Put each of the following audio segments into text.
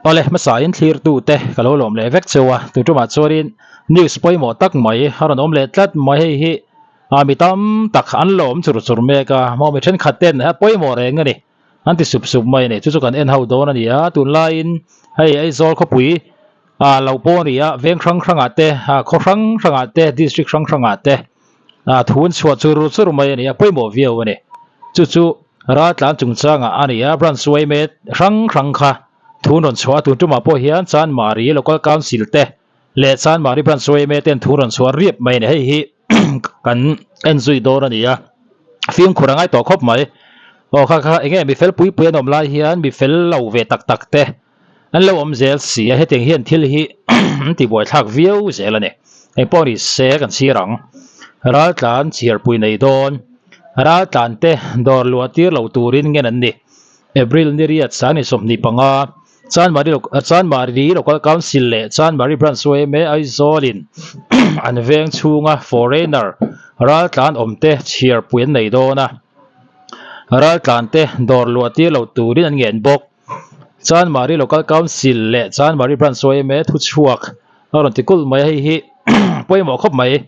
Awle hmasain thlirtute ka lo lawm leh vek cheu a, tun tumah chuanin news pawimawh tak mai a rawn awm leh tlat mai hei hi ah mi tam tak an lawm chur chur mek a, maw mi thenkhat ten a pawimawh reng a ni an ti sup sup mai a ni, chu chu kan en ho dawn a ni a, tunlaiin hei Aizawl khawpui ah lo pawh a ni a, veng hrang hrangah te ah khaw hrang hrangah te district hrang hrangah te ah thu an chhuah chur chur mai a ni a, pawimawh viau a ni, chu chu raltlan chungchangah a ni a, branch yma hrang hrang kha thu an rawn chhuah a, tun tumah pawh hian Chanmari Local Council te leh Chanmari branch yma ten thu an rawn chhuah riap mai a ni, hei hi kan en zui dawn a ni a, fimkhur a ngai tawh khawp mai, aw kha kha eng nge mi fel pui pui an awm lai hian mi fel lo ve tak tak te an lo awm zel si a, hetiang hian thil hi an ti buaithlak viau zel a ni. Engpawh ni se kan chhir ang. Raltlan chhiarpui nei dawn. Raltlan te dawr luah tir lo turin ngen an ni. April ni riat sangni 25, Chanmari Chanmari Local Council leh Chanmari Branch yma Aizawlin an veng chhunga foreigner raltlan awmte chhiarpui an nei dawn a. Raltlan te dawr luah tir lo turin an ngen bawk. Chanmari Local Council leh Chanmari Branch yma thuchhuak a rawn ti kulh mai a, hei hi pawimawh khawp mai.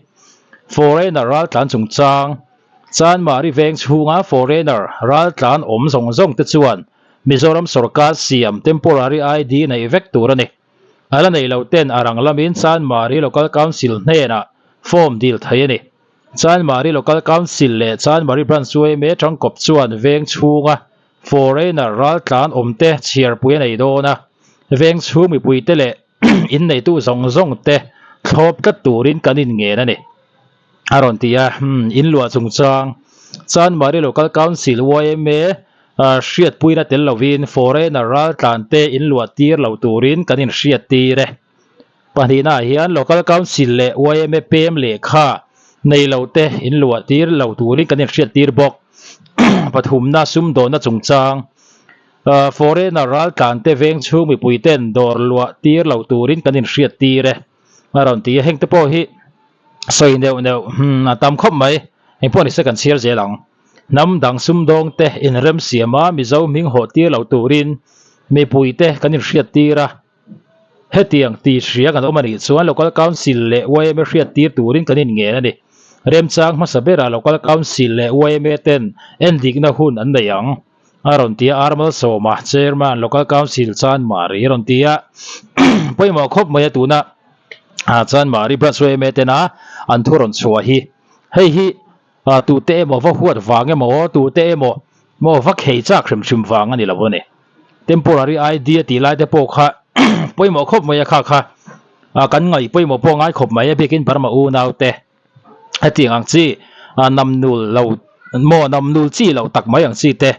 Foreigner raltlan chungchang Chanmari veng chhunga foreigner raltlan awm zawng zawng te chuan Mizoram sawrkar siam temporary ID neih vek tur a ni. A la nei lo ten a rang lamin Chanmari Local Council hnenah form dil thei a ni. Chanmari Local Council leh Chanmari Branch yma tangkawp chuan veng chhunga Foreigner raltlan awmte chhiarpui a nei dawn a, veng chhung mipuite leh inneitu zawng zawngte thlawp tlat turin kan inngen a ni, a rawn ti a. In luah chungchang Chanmari Local Council yma hriatpuina tel lovin foreigner raltlante in luah tir lo turin kan inhriattir e. Pahnihnaah hian Local Council leh yma pem lehkha nei lote in luah tir lo turin kan inhriattir bawk. Pathumna sumdawnna chungchang Foreigner raltlante veng chhung mipuiten dawr luah tir lo turin kan inhriattir e a rawn ti a, hengte pawh hi sawi neuh neuh a tam khawp mai. Engpawh nise kan chhiar zel ang. Hnam dang sumdawngte inremsiama Mizo hming hawh tir lo turin mipuite kan inhriattir a. Hetiang tih hria kan awm a nih chuan Local Council leh yma hriattir turin kan inngen a ni. Remchang hmasa berah Local Council leh yma ten endikna hun an nei ang, a rawn ti a, Armal Sawma, Chairman, Local Council Chanmari a rawn ti a. Pawimawh khawp mai a tuna Chanmari Branch yma tena an thu rawn chhuah hi. Hei hi tute emaw va huat vang emaw, tute emaw maw va khei chak hrim hrim vang a ni lo a ni. Temporary ID a tih lai te pawh kha pawimawh khawp mai a kha kha kan ngaih pawimawh pawh ngai khawp mai a biakin Burma unau te hetiang ang chi namnul lo maw namnul chi loh tak mai ang chi te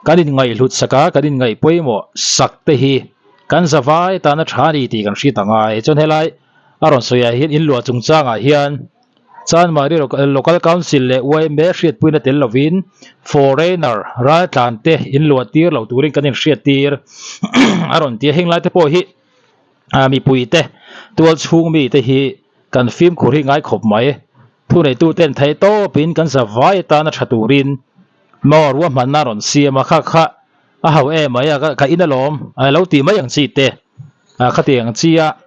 kan inngaihhlut sak a kan inngaih pawimawh sak te hi kan zavai tana tha a ni tih kan hriat a ngai. Chuan helai a rawn sawi ah hian inluah chungchangah hian Chanmari Local Council leh yma hriatpuina tel lovin foreigner raltlante inluah tir lo turin kan inhriattir a rawn ti a, heng laite pawh hi mipuite tual chhung mite hi kan fimkhur hi ngai khawp mai. Thuneituten theih tawpin kan zavai atana tha turin maw ruahmanna a rawn siam a, kha kha a ho em ai a, ka in alawm a lo tih mai ang chi te khatiang ang chi a.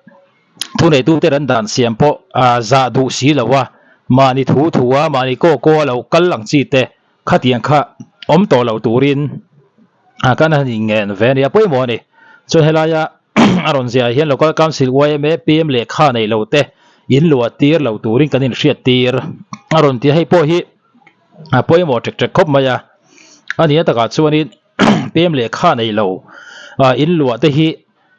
Thuneitute ran dan siam pawh zah duh si lo a, mahni thu thu a, mahni kaw kaw a lo kal ang chi te khatiang kha awm tawh lo turin kan han inngen ve a ni a, pawimawh a ni. Chuan helaia a rawn ziah hian Local Council yma PM lehkha nei lo te in luah tir lo turin kan inhriat tir a rawn ti a, hei pawh hi a pawimawh ṭek ṭek khawp mai a, a nia takah chuanin PM lehkha nei lo in luah te hi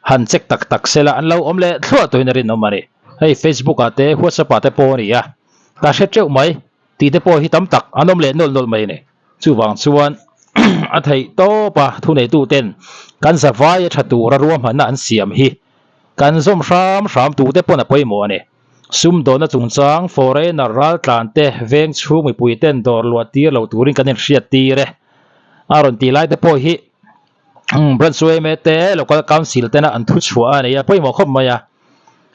Han check tak tak sela an lo awm leh thluah tuin a rinawm a ni. Hei Facebook ah te WhatsApp ah te pawh a ni a, ka hre teuh mai tih te pawh hi tam tak an awm leh nawlh nawlh mai a ni. Chuvang chuan a theih tawp a thuneitu ten kan zavai a tha tura ruahmanna an siam hi kan zawm hram hram tu te pawn a pawimawh a ni. Sumdawnna chungchang foreigner raltlan te veng chhung mipui ten dawr luah tir lo turin kan inhriat tir e a rawn tih lai te pawh hi Branch yma te local council tena an thu chhuah a nei a pawimawh khawp mai a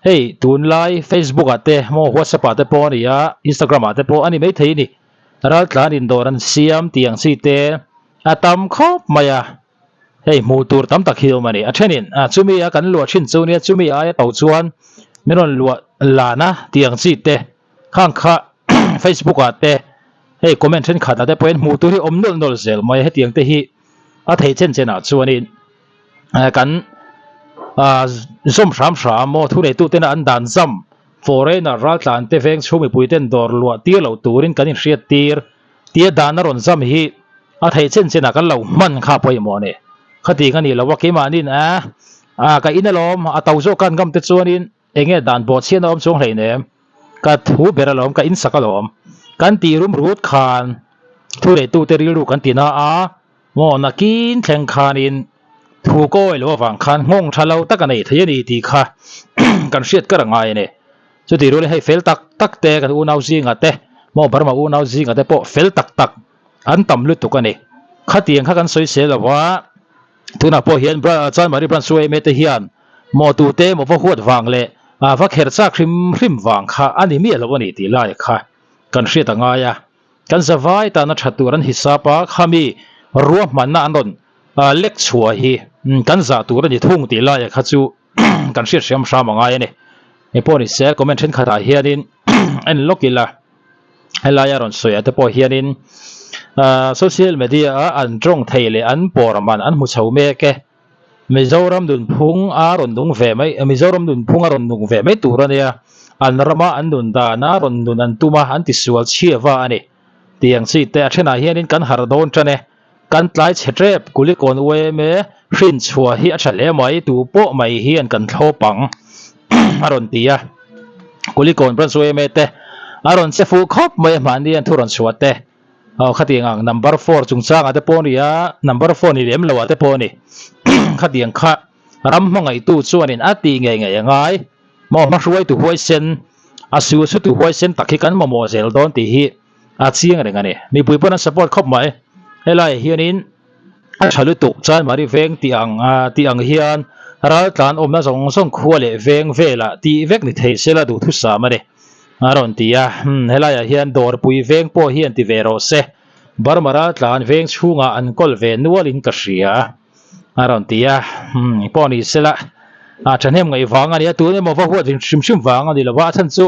hei tunlai facebook ah te maw whatsapp ah te pawh a ni a instagram ah te pawh a ni maithei a ni raltlan indawr an siam tih ang chi te a tam khawp mai a. Hei hmuh tur tam tak hi a awm a ni. A thenin ah chumi a kan luah thin chu nia chumi aia to chuan min rawn luah lan a tih ang chi te khang kha Facebook ah te hei comment thenkhat ah te pawhin hmuh tur hi awm nawlh nawlh zel mai a hetiang te hi a theih chen chen ah chuanin kan ah zawm hram hram maw thuneitu tena an dan zam foreigner raltlan te veng chhung mipui ten dawr luah tir loh turin kan inhriat tir tia dan a rawn zam hi a theih chen chen ah kan lo hman kha pawimawh a ni. Khatiang a nih loh a keimahniin a ah ka in alawm a to zawk khan ngam te chuanin eng nge dan bawh chhian a awm chuang hleinem ka thu ber alawm ka insak alawm kan tih rum rut khan thu neitute rilru kan ti na a maw nakin thleng khanin thu kawi loh avang khan nghawng tha lo tak a nei thei a ni tih kha kan hriat kar a ngai a ni. Chutih rualin hei fel tak tak te kan unau zingah te maw Burma unau zingah te pawh fel tak tak an tam lutuk a ni. Khatiang kha kan sawi sel lo a, tunah pawh hian Chanmari Branch yma te hian maw tute maw va huat vang leh va kher chak hrim hrim vang kha a ni miah lo a ni tih lai kha kan hriat a ngai a. Kan zavai tana tha tur an hisap a, khami ruahmanna an rawn lek chhuah hi kan zah tur a ni thung tih lai kha chu kan hriat hriam hram a ngai a ni. Engpawh ni se comment thenkhatah hianin en lawk ila helaia rawn sawi ah te pawh hianin social media a an tawng thei leh an pawr man an hmu chho mek e. Mizoram nunphung a rawn nung ve mai Mizoram nunphung a rawn nung ve mai tur a nia an rama an nun dana rawn nun an tum a an tisual chhiava a ni tiang chi te a thenah hianin kan harh dawn tan e. Kan tlai chhe tep Kulikawn yma hrin chhuah hi a tha hle mai, tu pawh mai hian kan thlawp ang a rawn ti a. Kulikawn Branch yma te a rawn che fuh khawp mai a mahni an thu rawn chhuah te aw khatiang ang number four chungchangah te pawh a ni a, number four ni lem loah te pawh a ni. Khatiang kha ram hmangaihtu chuanin a tih ngei ngei a ngai. Maw hmahruaitu huaisen, a sualsutu huaisen tak hi kan mamawh zel dawn tih hi a chiang reng a ni. Mipui pawn an support khawp mai. Helaiah hianin a tha lutuk Chanmari veng tih ang tih ang hian raltlan awmna zawng zawng khua leh veng velah tih vek ni thei sela duhthusam a ni a rawn ti a. Helaiah hian dawrpui veng pawh hian ti ve rawh se. Burma raltlan veng chhungah an kawl ve nualin ka hria a rawn ti a. Pawh ni sela a thahnem ngaih vang a ni a, tun emaw va huat hrim hrim vang a ni lova a chhan chu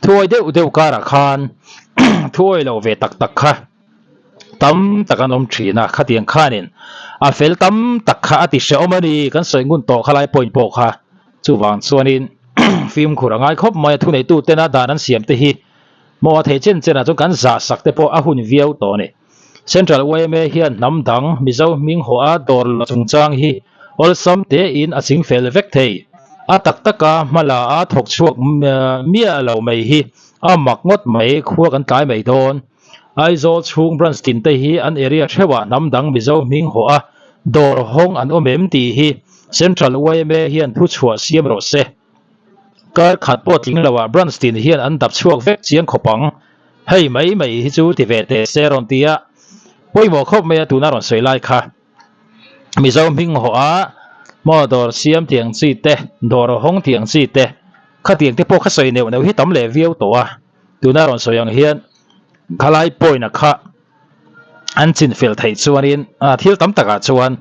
Thuawi deuh deuh karah khan thuawi lo ve tak tak kha tam tak an awm thin a, khatiang khanin a fel tam tak kha a ti hrehawm a ni, kan sawi ngun tawh kha lai point pawh kha chuvang chuanin fimkhur a ngai khawp mai a, thuneitu tena dan an siam te hi maw a thei chen chenah chuan kan zah sak te pawh a hun viau tawh a ni. Central yma hian hnam dang Mizo hming haw a dawr lo chungchang hi awlsam tein a ching fel vek thei. A tak taka hmala a thawk chhuak miah lo mai hi a mak ngawt mai, khua kan tlai mai dawn. Aizawl chhung branch tin te hi an area theuhah hnam dang Mizo hming haw a dawr hawng an awm em tih hi Central yma hian thuchhuah siam rawh se. Kar khat pawh tling loah branch tin hian an dap chhuak vek chiang khawp ang. Hei mai mai hi chu ti ve teh se rawn ti a, pawimawh khawp mai a tuna rawn sawi lai kha. Mizo hming haw a, maw dawr siam tih ang chi te, dawr hawng tih ang chi te, khatiang te pawh kha sawi neuh neuh hi tam leh viau tawh a, tuna rawn sawi ang hian khalai point a kha an chin fel theih chuanin thil tam takah chuan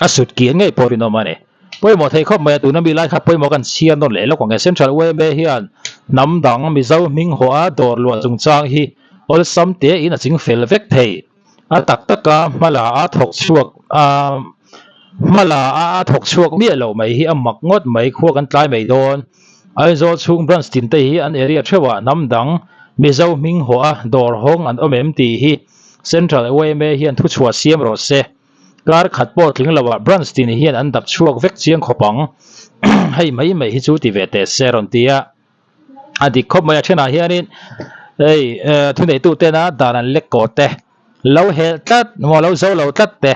a sut kian ngei pawh rinawm a ni. Pawimawh thei khawp mai a, tuna mi lai kha pawimawh kan chhiar nawn leh lawk ang e. Central yma hian hnam dang Mizo hming haw a dawr luah chungchang hi awlsam tein a ching fel vek thei. A tak taka hmala a thawk chhuak a hmala a a thawk chhuak miah loh mai hi a mak ngawt mai, khua kan tlai mai dawn. Aizawl chhung branch tin te hi an area theuhah hnam dang Mizo hming haw a dawr hawng an awm em tih hi Central yma hian thuchhuah siam rawh se. Kar khat pawh tling loah branch tin hian an dap chhuak vek chiang khawp ang. Hei mai mai hi chu ti ve teh se rawn ti a. A dik khawp mai a thenah hianin hei thuneitu tena dan an lek kawh te lo helh tlat maw lo zo lo tlat te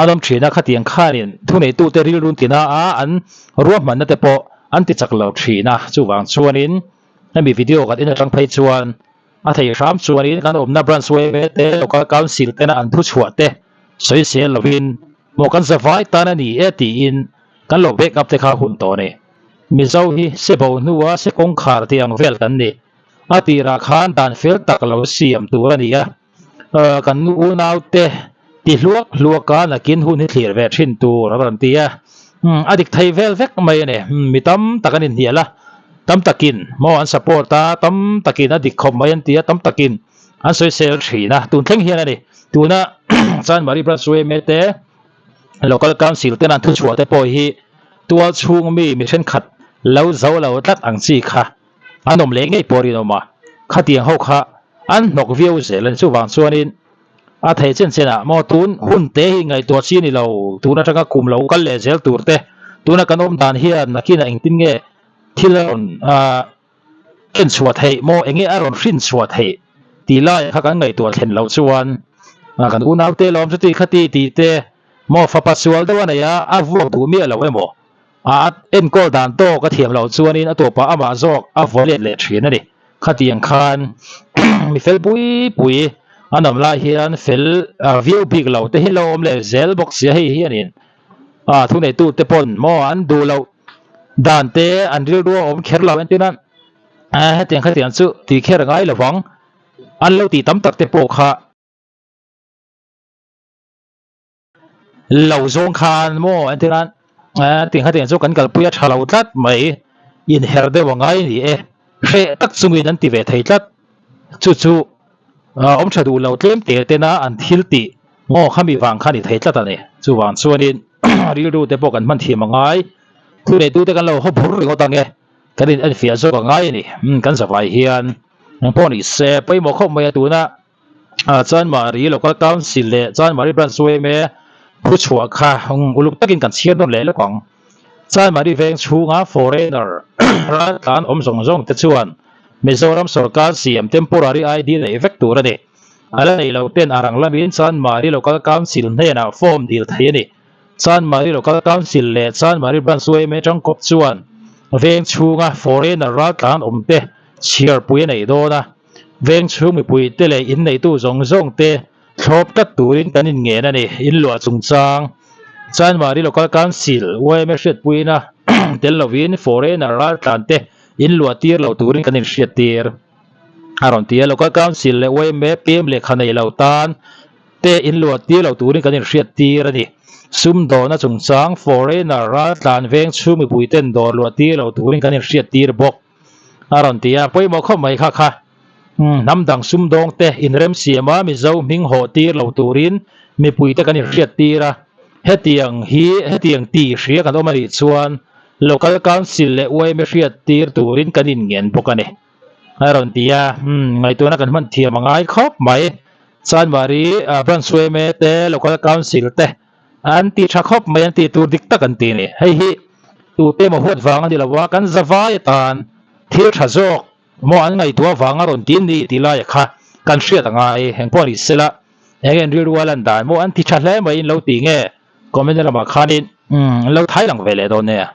an awm thin a khatiang khanin thuneitu te rilru tina a an ruahmanna te pawh an ti chak lo thin a chuvang chuanin hemi video kan en atang phei chuan a thei hram chuanin kan awmna branch yma te local council tena an thuchhuah te sawisel lovin maw kan zavai tan a ni e tiin kan lo back up te kha hun tawh a ni. Mizo hi se bo hnua se kawngkhar tih ang vel kan ni. A tirah khan dan fel tak lo siam tur a ni a, kan unaute Ti hluak hluak a nakin hun hi thlir ve thin tur a rawn ti a. Umm a dik thei vel vek mai a ni. Umm mi tam tak an inhnial a, tam takin maw an support a, tam takin a dik khawp mai an ti a, tam takin an sawisel thin a. Tun thleng hian a ni. Tuna Chanmari Branch yma te Local Council ten an thuchhuah te pawh hi tual chhung mi mi thenkhat lo zo lo tlat ang chi kha an awm leh ngei pawh a rinawm a, khatiang ho kha an hnawk viau zel a ni. Chuvang chuanin a thei chen chen ah maw tun hun te hi ngaihtuah chi a ni lo, tun atanga kum lo kal leh zel tur te tuna kan awm dan hian nakinah engtin nge thil a rawn ah en chhuah theih maw enge a rawn hrin chhuah theih tih lai kha kan ngaihtuah thlen loh chuan kan unaute lawm chuti khati tih te maw fapa sual deuh a nei a, a vuak duh miah lo emaw a enkawl dan tawk a thiam loh chuanin a tawpah amah zawk a vaw let leh thin a ni. Khatiang khan mi fel pui pui an awm lai hian fel viau bik lo te hi lo awm leh zel bawk sia hei hianin a thuneitute pawn maw an duh loh dan te an rilru a awm kher lo entir nan hetiang khatiang chu tih kher a ngai lovang an lo tih tam tak te pawh kha lo zawng khan maw entir nan hetiang khatiang chu kan kalpui a tha lo tlat mai inher deuh a ngai a ni e hreh tak chungin an ti ve thei tlat chu chu. Awm tha duh lo tlem te tena an thil tih maw khami vang kha ni thei tlat a ni. Chuvang chuanin rilru te pawh kan hman thiam a ngai. Thu neitu te kan lo haw bur ringawt ang e. Kan in enfiah zawk a ngai a ni. Kan zavai hian engpawh ni se pawimawh khawp mai a tuna Chanmari Local Council leh Chanmari Branch yma thu chhuah kha uluk takin kan chhiar nawn leh lawk ang. Chanmari veng chhunga foreigner raltlan awm zawng zawng te chuan Mizoram sorkar siam temporary ID neih vek tur a ni. A la nei lo ten a rang lamin Chanmari Local Council hnenah form dil thei a ni. Chanmari Local Council leh Chanmari Branch yma tangkawp chuan veng chhunga foreigner raltlan awm te chhiarpui a nei dawn a. Veng chhung mipui te leh inneitu zawng zawng te thlawp tlat turin kan inngen a ni. Inluah chungchang Chanmari Local Council yma hriatpuina tel lovin foreigner raltlan te inluah tir lo turin kan inhriat tir a rawn ti a. Local Council leh yma pem lehkha nei lo tan te inluah tir lo turin kan inhriat tir a ni. Sumdawna chungchang foreigner raltlan veng chhung mipui ten dawr luah tir lo turin kan inhriat tir bawk a rawn ti a. Pawimawh khawp mai kha kha. Hnam dang sumdawng te inremsiam a Mizo hming hawh tir lo turin mipui te kan inhriat tir a. Hetiang hi hetiang tih hria kan awm a nih chuan Local Council leh yma hriat tir turin kan inngen bawk a ni. A rawn ti a, ngaihtuahna kan hman thiam a ngai khawp mai. Chanmari Branch yma te Local Council te an ti tha khawp mai an tih tur dik tak an ti a ni. Hei hi tute emaw huat vang a ni lo a, kan zavai atan thil tha zawk Maw an ngaihtuah vang a rawn ti ni tih laia kha kan hriat a ngai engpawh ni sela eng en rilru a lan dan maw an ti tha hle mai in lo ti nge comment lamah khanin lo thai lang ve leh dawn nia.